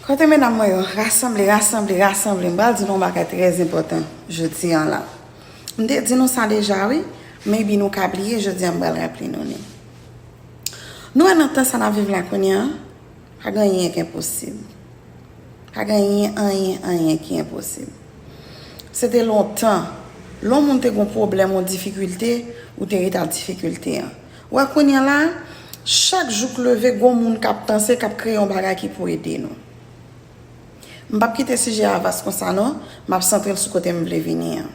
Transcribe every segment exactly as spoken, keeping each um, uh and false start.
Kote medam mwen yo, rasanble, rasanble, rasanble. M pral di nou yon bagay trè enpòtan jodi an la. M te di nou sa deja, wi. Maybe nou ka bliye, jodi an m pral raple nou li. Nou wè nan tan sa n ap viv la kounye a, pa gen anyen ki enposib. Pa gen anyen, anyen, anyen ki enposib. Se te lontan, lè yon moun te gen yon pwoblèm, yon difikilte, ou te rete ak difikilte an. Wè kounye a la, chak jou k leve, gen yon moun k ap panse, k ap kreye yon bagay ki pou ede nou. M p ap kite sijè a vas konsa non, m ap santre l sou kote m vle vini an.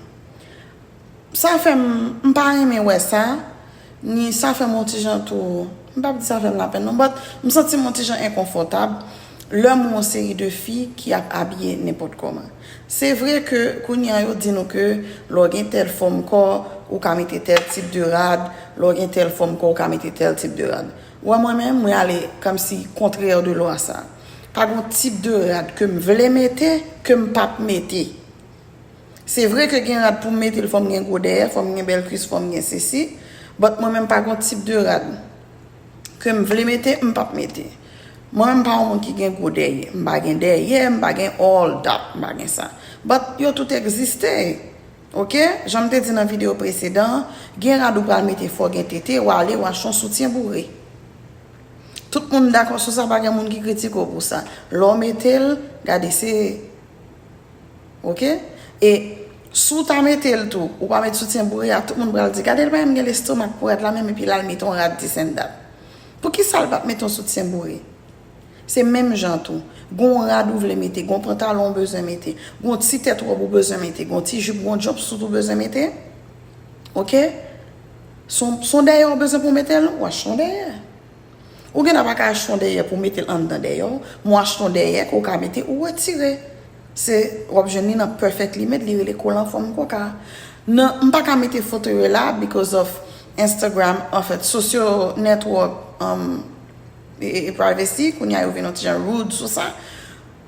Sa fè m, m pa renmen wè sa, ni sa fè m yon ti jan tou, m p ap di sa fè m lapenn non, but m santi m yon ti jan enkonfòtab lè m wè yon seri de fi ki ap abiye nenpòt kòman. Se vre ke kounye a yo di nou ke lè w gen tèl fòm kò, ou ka mete tèl tip de rad, lè w gen tèl fòm kò, ou ka mete tèl tip de rad. Wè mwen menm, mwen ale kòmsi kontrè de lwa sa. Pa gen tip de rad ke m vle mete, ke m p ap mete. Se vre ke gen rad pou m mete l, fò m gen gwo dèyè, fò m gen bèl kwis, fò m gen sesi. But mwen menm pa gen tip de rad ke m vle mete, m p ap mete. Mwen menm pa yon moun ki gen gwo dèyè. M pa gen dèyè, m pa gen all that, m pa gen sa. But yo tout egziste. Oke? Jan m te di nan videyo presedan an, gen rad ou pral mete fò gen tete, w ale w achte yon soutyen boure. Tout moun dakò sou sa, pa gen moun ki kritike w pou sa. Lè w mete l, gade se Oke? E si w ta mete l tou, ou pa met soutyen boure a, tout moun pral di, "Gade l pa menm gen lestomak pou rad la menm, epi l al mete yon rad this and that." Poukisa l pa t mete yon soutyen boure? Se menm jan tou. Gon rad ou vle mete, gon pantalon ou bezwen mete, gon ti tèt wòb ou bezwen mete, gon ti jip, gon jumpsuit ou bezwen mete. Oke? Son, son dèyè ou bezwen pou mete l, w achte yon dèyè. Ou gen dwa pa ka achte yon dèyè pou w mete l anndan dèyè w, men w achte yon dèyè ke w ka mete ou retire. Se, w ap jwenn li nan Perfectly Made, li rele kòl anfòm koka. Nan, m pa ka mete foto yo la because of Instagram, anfèt, social network, um, e, e, e privacy, kounye a yo vin yon ti jan rude sou sa.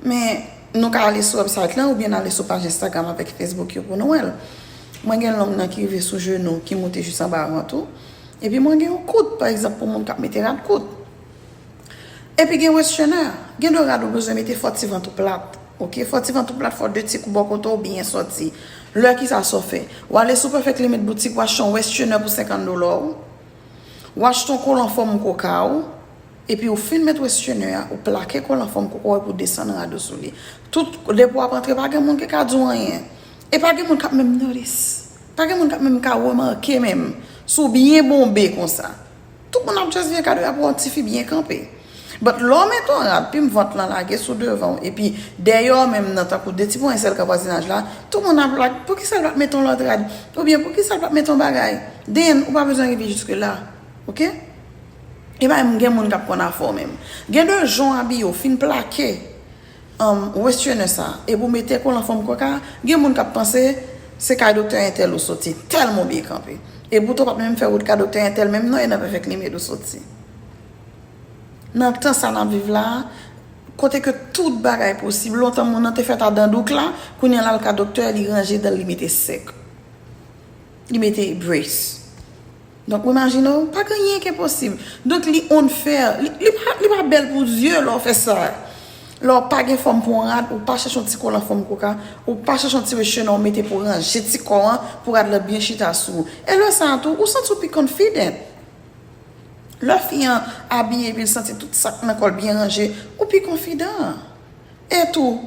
Men, nou ka ale sou website lan oubyen n ale sou paj Instagram avèk Facebook yo pou nou wè l. Mwen gen long nan ki rive sou jenou, ki moute jis anba vant ou. Epi mwen gen yon kout, pa egzanp, pou moun k ap mete rad kout. Epi gen westerner. Gen de rad ou bezwen mete fò ti vant ou plat. Oke, fò ti vant ou plat, fò de ti kou bò kote w byen sòti. Lè ki sa sa w fè? W ale sou Perfectly Made boutik, w achte yon westerner pou senkant dola w. W achte yon kòl anfòm koka w. Epi ou fin met westerner a, ou plake kòl anfòm koka w epi ou desann rad ou sou li. Tout, depi w ap antre, pa gen moun ki ka di w anyen. E pa gen moun k ap menm notice. Pa gen moun k ap menm ka remake menm. Si w byen bonbe konsa. Tout moun ap just vin gade w, ap wè yon tifi byen kanpe. But lè w mete yon rad, plim vant lan lage sou devan w, epi dèyè w menm nan tankou de ti pwen sèl ka vwazinaj la, tout moun ap like, "Poukisa l pa t mete yon lòt rad?" Oubyen, "Poukisa l pa t mete yon bagay?" Then, ou pa bezwen rive jiske la. Oke? E pa menm gen moun k ap konn afè w menm. Gen de jan w abiye, w fin plake, um, westerner sa, epi w mete kòl anfòm koka, gen moun k ap panse se kay doktè entèl ou soti, tèlman w byen kanpe. Epi w tou pa t menm fè wout kay doktè entèl menm non, e nan Perfectly Made ou soti. Nan tan sa n ap viv la a, kote ke tout bagay posib, lontan moun nan te fèt a dan douk la, kounye a l al kay doktè, li ranje dan l, li mete sèk. Li mete brace. Donk, ou imajine w, pa gen anyen ki enposib. Donk, li unfair, li, li pa, li pa bèl pou zye lè w fè sa. Lè w pa gen fòm pou yon rad, ou pa chèche yon ti kòl anfòm koka, ou pa chèche yon ti westerner w mete pou ranje ti kò an, pou rad la byen chita sou ou. E lè sa a tou, ou santi w pi confident. Lè fi an abiye epi l santi tout sa k nan kò l byen ranje, ou pi konfidan. E tou,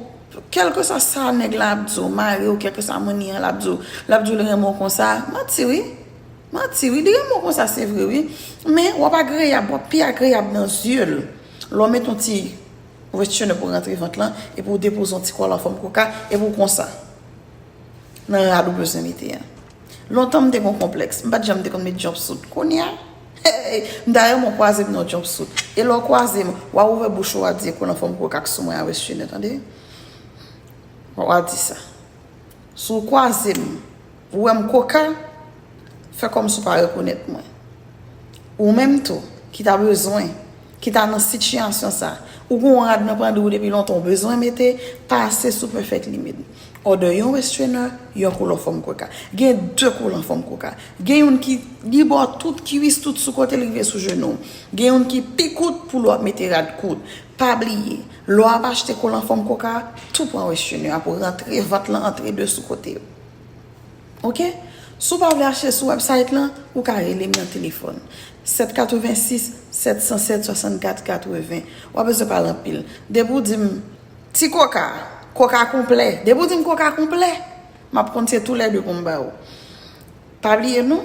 kèlkeswa sa nèg la ap di w, mari w, kèlkeswa mannyè l ap di w, l ap di w li renmen w konsa, manti wi. Manti wi, li renmen w konsa, se vre wi. Men w ap agreyab, w ap pi agreyab nan zye l. Lè w met yon ti westerner pou rantre vant lan, epi w depoze yon ti kòl anfòm koka, epi w konsa. Nan rad ou bezwen mete a. Lontan m te gen yon konplèks. M pa t janm te konn met jumpsuit. Kounye a, hey, m ta renmen w kwaze m nan yon jumpsuit. E lè w kwaze m, w a ouvè bouch ou, w a di, "Kòl anfòm koka k sou mwen a, westerner, tande?" W a di sa. Si w kwaze m, ou wè m koka, fè kòmsi w pa rekonèt mwen. Ou menm tou, ki ta bezwen, ki ta nan sitiyasyon sa, Ou gen yon rad nan pandri w depi lontan, ou bezwen mete, pase sou Perfect Limit. Òdè yon waist trainer, yon koul an fòm koka. Gen de koul an fòm koka. Gen youn ki li ba w tout kiwis, tout sou kote l rive sou jenou. Gen youn ki pi kout pou lè w ap mete rad kout. Pa bliye, lè w ap achte koul an fòm koka, tou pran waist trainer a pou rantre vant lan antre de sou kote yo. Ok? Si w pa vle achte sou website lan, ou ka rele m nan telefòn. Sèt katrevensis, sèt san sèt, swasannkat katreven. W ap bezwen pale anpil. Depi w di m, "Ti koka, koka konplè." Depi w di m koka konplè, m ap konte toulède pou m ba ou. Pa bliye non,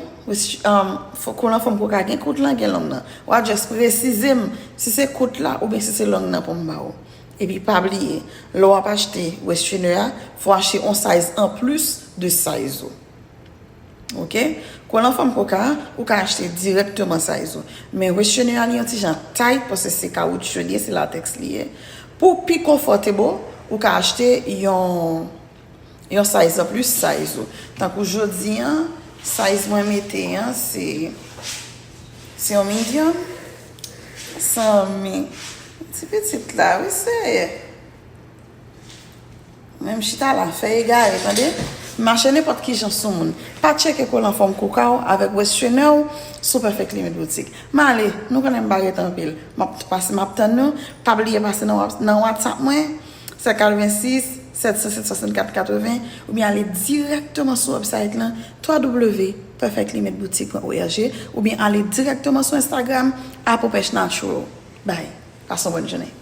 koul an fòm koka gen kout lan, gen long nan. W a just presize m si se kout la oubyen si se long nan pou m ba ou. Epi pa bliye, lè w ap achte waist trainer a, fò w achte yon size an plis de size ou. Ok? Koul an fòm koka, ou ka achte dirèkteman size ou. Men waist trainer a li yon ti jan tight paske se kawotchou li ye, se latex li ye. Pou pi comfortable, ou ka achte yon yon size an plis size ou. Tankou jodi an, size mwen mete an se se yon medium. Sanmi, ti pitit la wi seyè. Menm chita la fè egare tande. Mache nenpòt ki jan sou moun. Pa tcheke koul an fòm koka w avèk waist trainer w sou Perfect Limit Boutique. M ale, nou konnen m pa ret anpil. M ap pase, m ap tann nou. Pa bliye pase nan whats- nan WhatsApp mwen, sèt katrevensis, sèt san sèt, swasannkat katreven, oubyen ale dirèkteman sou website lan, w w w pwen perfect limit boutique pwen org, oubyen ale dirèkteman sou Instagram, Apopesh Natural. Bye. Pase yon bòn jounen.